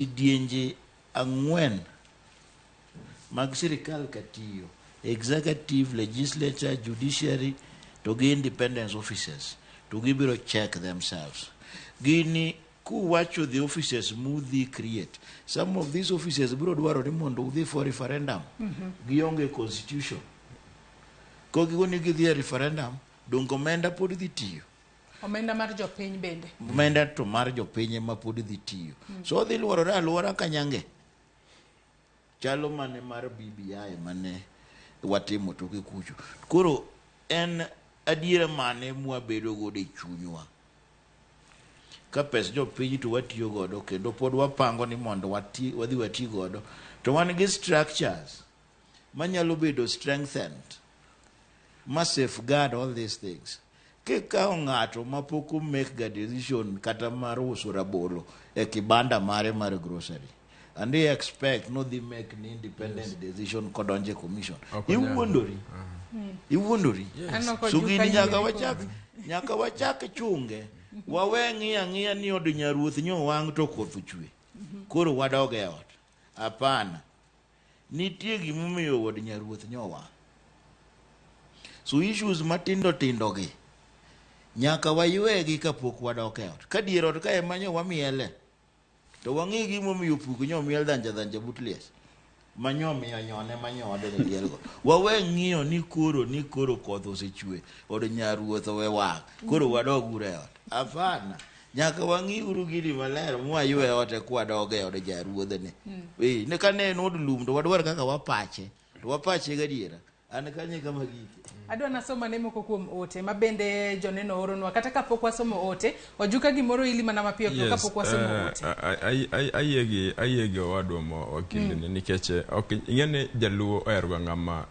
Kidienje ang'wen mag sirikal katiyo, executive, legislature, judiciary to gi independence officers to gibiro check themselves. Gini kuwacho the offices mudhi create, some of these offices biro dwaro ni mondo udhi for referendum. Gionge constitution. Kogigo ni gidhi e referendum, donge omenda pod dhi tiyo? Omenda mar jopiny bende. Omenda to mar jopiny ema pod dhi tiyo. So odhi luorore aluora ka nyange. Chalo mane mar BBI mane watimo toke kucho. Koro en adiera mane mwabedo godo e chunywa? Ka pes jopiny to watiyo godo kendo pod wapango ni mondo wati, wadhi wati godo. To wan gi structures manyalo bedo strengthened ma safeguard all these things. Kikawo ng'ato mapok o make ga decision kata mar uso rabolo e kibanda mare mar grocery and he expect nodhi make ni independent decision kodonje commission. Ok onyal. Iwuondori. Iwuondori. Aneno ka So ojuka gini nyaka yieri wachak nyaka wachak chunge. Wawe ng'iyo ang'iya ni od nyaruoth nyo wang' to koth ochwe. Koro wadog e ot. Hapana. Nitie gimomiyo od nyaruoth nyo wang'. So issues matindo tindo gi nyaka waywegi kapok wadok e ot. Ka dier ot ka ema nyo wamiele to wang'i gimomiyo puk nyo miel dhanja dhanja but liech ma nyo miyo nyone ma nyo ode ni lielgo. Wawe ng'iyo ni koro koth osechwe od nyaruoth owe wang' koro wadog uru e ot. Hapana. Nyaka wang'i uru gini maler mwaywe ot eka wadog e od jaruodhni. Eh, ne ka ne en od lum to wadwar kaka wapache. To wapache gadiera. An kanyo e kama gike. Adwa nasoma ne moko kuom ote ma bende joneno oronwa kata kapok wasomo ote ojuka gimoro ili mana mapiyo piyo kapok wasomo ote. Ayie gi owadwa ma wakilni nikech ok ing'e ni jaluo ohero ga ng'ama